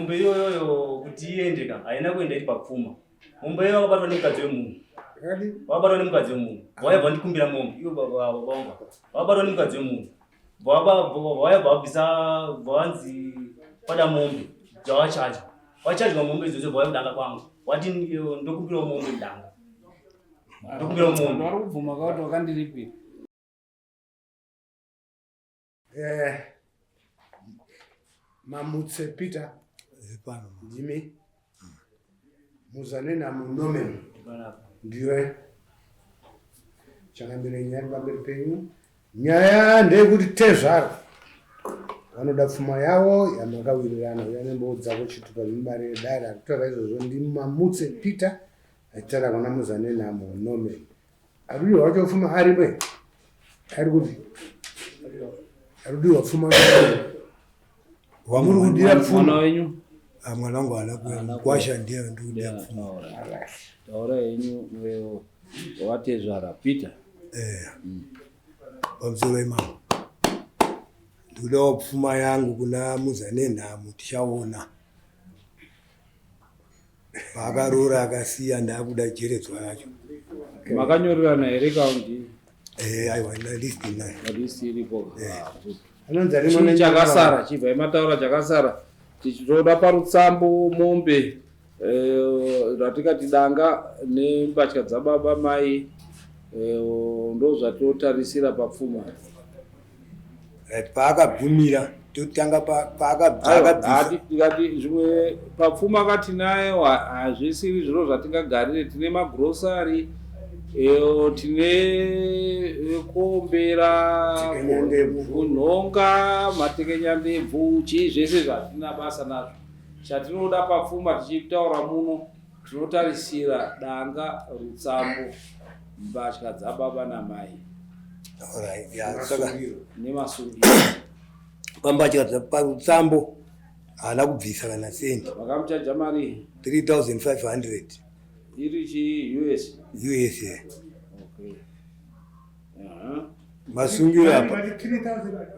Mombe iyoyoyo kuti iende ka haina kuenda iri papfuma. Mombe iyoyo wakabatwa nemukadzi wemunhu. Wakabatwa nemukadzi wemunhu. Waibva ndikumbira mombe ivo baba vangu. Wakabatwa nemukadzi wemunhu. Waibva wabvisa vanzi pada mombe dzawachadya. Wachadya mombe idzodzo bva kudanga kwangu. Wati ndokumbirawo mombe mudanga. Ndokumbirawo mombe. Vari kubvuma ka kuti wakandiripira. Eh, Mamutse Peter pano ndimi muzane namunomen ndiwe changamire nyaya pamberi penyu nyaya ndeyekuti tezvara vanoda pfuma yavo yamakawirirana uya nembou dzako chitupa zvimubarire dare akutaura izvozvo ndimamutse Peter achitaura kuna muzane namunomen Arudiwa wacho pfuma arimo ari kuti arudiwa pfuma wamuri kudira pfuma mwana wenyu ah, mwana wangu haana kuuya mukwasha ndiye ndikudira pfuma taura henyu watezvara Peter eh pamusoro imama ndikudawo pfuma yangu kuna Muzanenhamo tichaona paakaroora akasiya ndakuda jeredzwa racho makanyorerana here kaundi eh, aiwa list inayo list iripo eh. Anonzi Chii chakasara chibva mataura chakasara tichitoda parutsambo mombe eh, ratikati danga nembatya dzababa mai ndozvatinotarisira papfuma Right, paakagumira totanga paakabvisa zvimwe papfuma katinayo hazvisiri zviro zvatingagarire tine magrosari tine kuombera kunhonga matekenyandebvu chii zvese zvatina basa nazvo chatinoda papfuma tichitaura muno Tinotarisira danga, rutsambo, mbatya dzababa namai. Alright, yeah, saka nemasungiro. Pambatya parutsambo haana kubvisa kana sendi. Vakamuchaja mari 3500. Iri chi US? US. Yeah. Okay. Uh-huh. Masungiro apa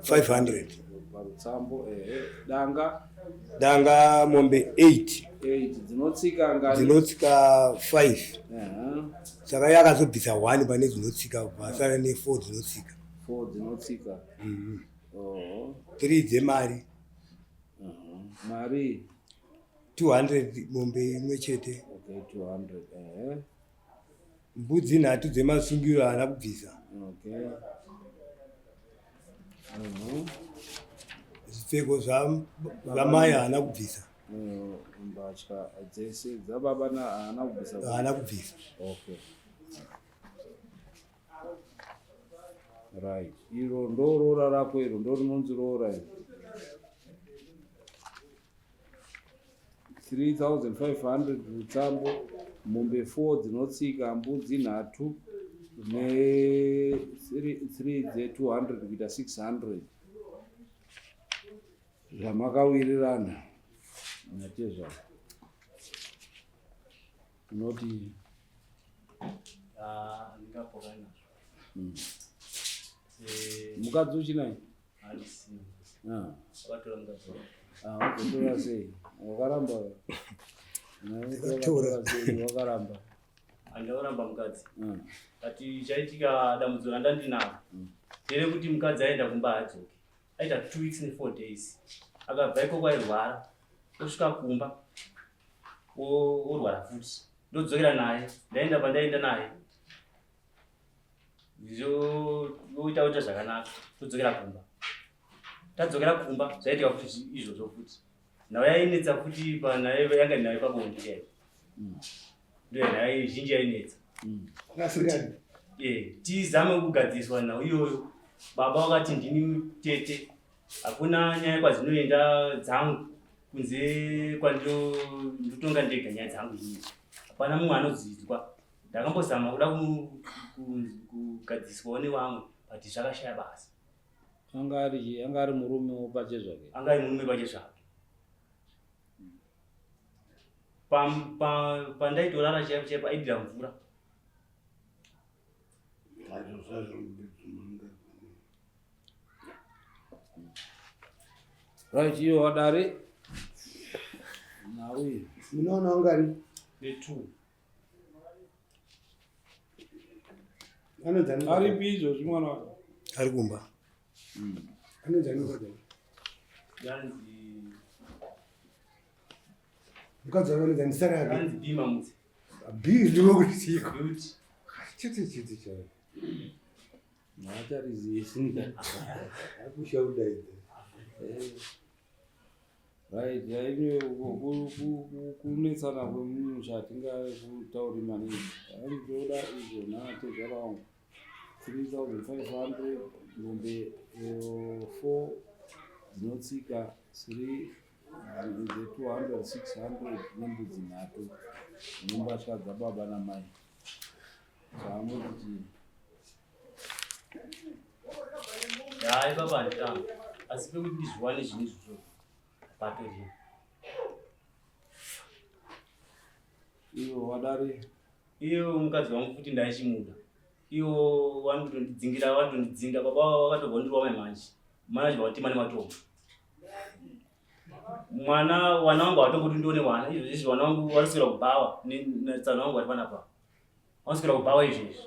500. Parutsambo ehe danga danga mombe 8 8 dzinotsika ngani? Dzinotsika 5. Uh-huh. Saka iye akazobvisa 1 pane dzinotsika vasara ne 4 dzinotsika. 4 dzinotsika. Mhm. Oh. 3 dzemari. Uh-huh. Mari 200 mombe imwe chete. Okay, 200. Eh. Mbudzi nhatu dzemasungiro haana kubvisa. Okay. Mhm. Zvipfeko zvamai haana kubvisa. Mbatya dzese dzababa haana kubvisa. Haana kubvisa. Okay. Right. Iro ndoroora rako iro ndorinonzi roora iro. 3500 rutsambo mombe 4 dzinotsika mbudzi nhatu ne 3 dze 200 kuita 600 zvamakawirirana natezvaro unoti ah, ndingapokana nazvo mm. eh, mukadzi uchinaye Wakutora sei? Wakaramba. Ndakatora. Wakaramba. Andauramba mukadzi. But chaitika dambudziko randandinaro. Ndere kuti mukadzi aenda kumba adzoke. Aita 2 weeks ne 4 days. Akabva ikoko airwara. Osvika kumba. Orwara futi. Ndodzokera naye. Ndaenda pandaenda naye. Zvoita kuita zvakanaka todzokera kumba tadzokera kumba zvaitika futi izvozvo futi nhau yainetsa futi panaye yanga nayo pabonde chaiyo mm. ndiyo nhau zhinji yainetsa mm. eh, tizame kugadziriswa nhau iyoyo baba vakati ndini tete hakuna nyaya kwadzinoenda dzangu kunze kwandinotonga ndega nyaya dzangu inini hapana mumwe anodzidzwa Ndakambozama kuda kugadziswawo nevamwe but zvakashaya basa. Anga ari anga ari murume pachezvake. Anga ari murume pachezvake. Pandaitorara chaipo chaipo aidira mvura. Right, iyo wadare. Nhau iyi. Munoona ungani? Netwo. Anonzi ani? Aripi izvozvi mwana wako? Ari kumba. Anonzi ani mukadzi wako? Yanzi Mukadzi wako anonzi ani? Sara yake. Yanzi B Mamutse. B ndiko kuti chiko. Beauty. Chete chete chete. Haacharizivi. Akusha kudaidza. Right, yaine kunetsana kwemumusha hatingakutauri maningi. Aindoda izvo natezvara wangu 3500, mombe 4 dzinotsika 3 dze200 600 nembudzi nhatu nembatya dzababa namai. Zvaanoti chii? Hayi baba, handitanga, asi pekuti ndizviwane zvinhu izvozvo patorina. Ivo vadare. Iyo mukadzi wangu futi ndaichimuda. Iwo vanotondidzingira, vanotondidzinga. Baba vakatobva ndirwa mai manje, mwana achibva vatima nematombo. Mwana, wana wangu hawatongoti ndione wana izvozvi izvi. Wana wangu vanoswera kubhawa natsano wangu vari panapa, vanoswera kubhawa izvezvi.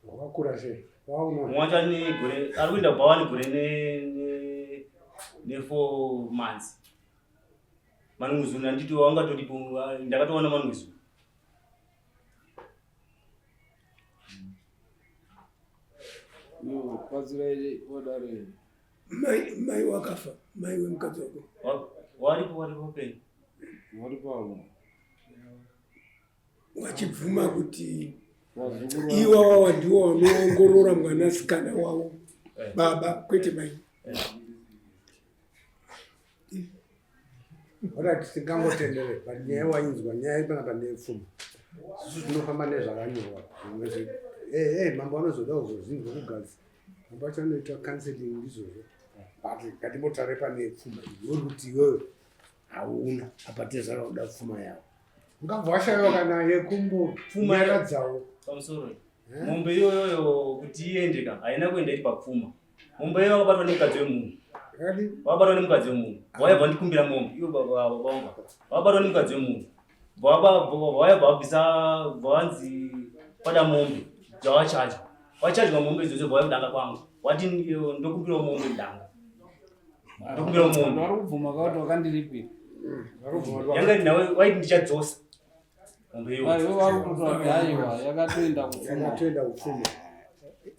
Wakakura sei? Wauna. Mumwe wacho ane gore, ari kuenda kubhawa negore ne4 months. Manunguzuru handiti wangatoripo, ndakatoona manunguzuru. Ivo batsirai vadare. Mai, mai wakafa, mai wemukadzi wako? Waripo, waripo penyu. Vari pavo. Wachibvuma kuti vazukuru iwawawa ndiwo wanoongorora mwanasikana wavo? Eh. Baba, kwete mai. Ora tisingangotendere, but nyaya wainzwa, nyaya iri panapa ndeyepfuma. Isusu tinofamba nezvakanyorwa. Zvimwe mambo anozoda kuzozinzwa kugadzira. Mambo acho anoita counseling ndizvozvo. But ngatimbotaure pane pfuma iyi. Uri kuti iwewe hauna, apa tezvara kuda pfuma yavo. Ungabva washayiwa kana yekumbo nyaradzawo. Pamusoro. Eh? Mombe iyoyoyo kuti iende ka, haina kuenda iri papfuma. Mombe iyo wakabatwa nemukadzi wemunhu. Yakadi? Wakabatwa nemukadzi wemunhu, waibva ndikumbira mombe ivo baba vangu, wakabatwa nemukadzi wemunhu, vaibva vabvisa, vanzi pada mombe dzavachadya, wachadya mombe idzodzo, bva kudanga kwangu wati, "Ndokumbirawo mombe mudanga, ndokumbirawo mombe." Vari kubvuma kakuti wakandiripira. Yanga nawe waiti ndichadzosa mombe iyoyo. Aiwa, vari kutoti aiwa, yakatoenda kupfuma. Yakatoenda kupfuma.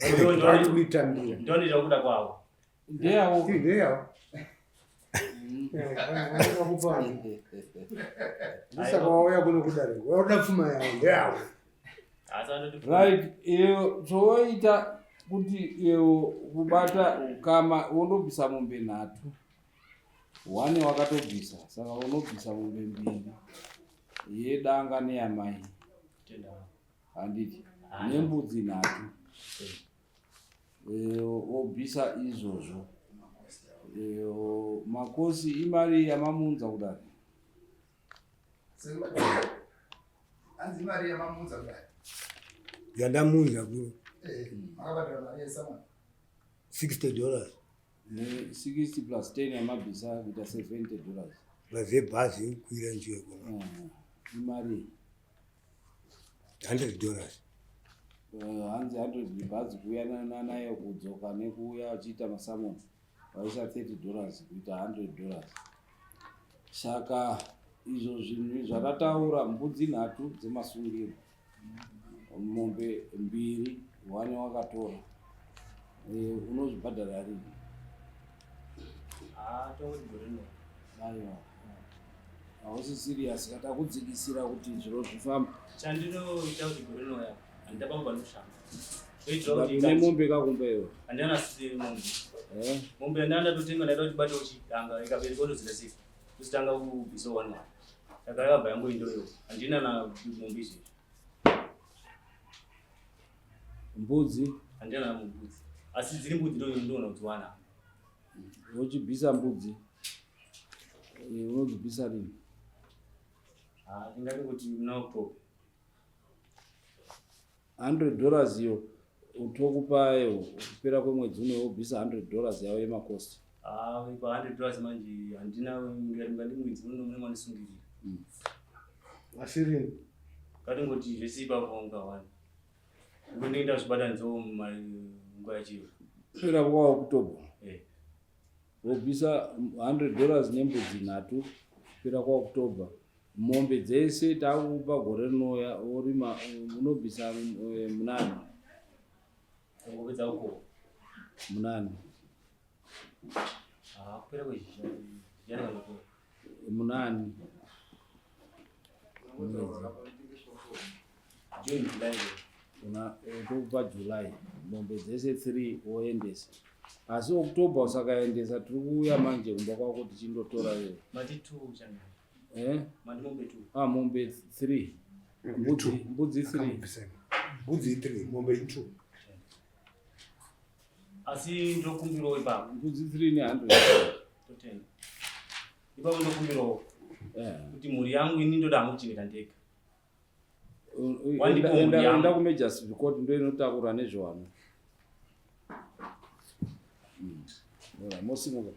Ivo Vari kuitambira. Ndinoita kuda kwavo. Ndeyavo. Ndeyawo. Vanokupa. Saka wauya kuno kudare. Wauda pfuma yawo, ndeyawo. Asi vanoti Right, iyo zvoita kuti iyo kubata ukama, wondobvisa mombe nhatu, one wakatobvisa, saka unobvisa mombe mbiri yedanga neyamai. Tenda. Handiti? Ah. Nembudzi nhatu. Wobvisa izvozvo. Makosi, imari yamamunza kudari? Hanzi imari yamamunza kudai? Yandamunza kuno. Makabhadhara mari yesamwana? $60. Ne 60 plus 10 yamabvisa kuita $70. Plus yebhazi yekukwira njiwe kuno. Imari? $100. Hanzi 100 bhazi kuuya nayo, kudzoka nekuuya achiita masamoni, vaisa $30 kuita $100. Saka izvo zvinhu zvatataura, mbudzi nhatu dzemasungiro, mombe mbiri, one wakatora. Unozvibhadhara rini? Ah, tongoti gore rino. Aiwa, hausi serious, katakudzikisira kuti zviro zvifambe. Chandinoita kuti gore rinoya handida panoshanda, toitira But kuti une mombe kakumba iwe? Handina mombe. Eh? Mombe yandanga ndatotenga, ndaida kuti bate uchitanga ikabereka unozida sei, usitanga kubvisa one one, saka yakabva yangoindoyo, handina na mombe izvezvi. Mbudzi? Handina na mbudzi, asi dziri mbudzi ndoona kudziwana. Uchibvisa mbudzi, unodzibvisa rini? Ah, ndingati kuti muna October. $100 iyo tokupayo kupera kwemwedzi uno, wobvisa $100 yavo yemakosti. Ah, pa 100 dollars manje handina ngandimwedzi uno mandisungirira. Asirini. Katingoti zvese ipapo ungawani. Ndinoenda zvibatanidzawo nguva yachiyo. Kupera kwaOctober. Eh. Wobvisa 100 dollars nembudzi nhatu kupera kwaOctober. Mombe dzese takupa gore rinouya worima unobvisa eh, munani. Ngopedza uko. Munani. Ah, kupera kwezhizha. Zhizha Munani. June, July. Una tokupa July mombe dzese 3 woendesa. Asi October usakaendesa tiri kuuya manje kumba kwako tichindotora iwe. Mati 2 chana. Eh? Mati mombe 2. Ah, mombe 3. Mbudzi mbudzi 3. Mbudzi 3, mombe 2. Asi ndokumbirawo ipapo. Mbudzi 3 ne 100. Totenda. Ipapo ndokumbirawo Eh. kuti mhuri yangu ini ndoda hangu kuchengeta ndega. Wandipo mhuri Enda yangu. enda kumagistrate court ndo inotakura nezvewana. Ora mosimuka.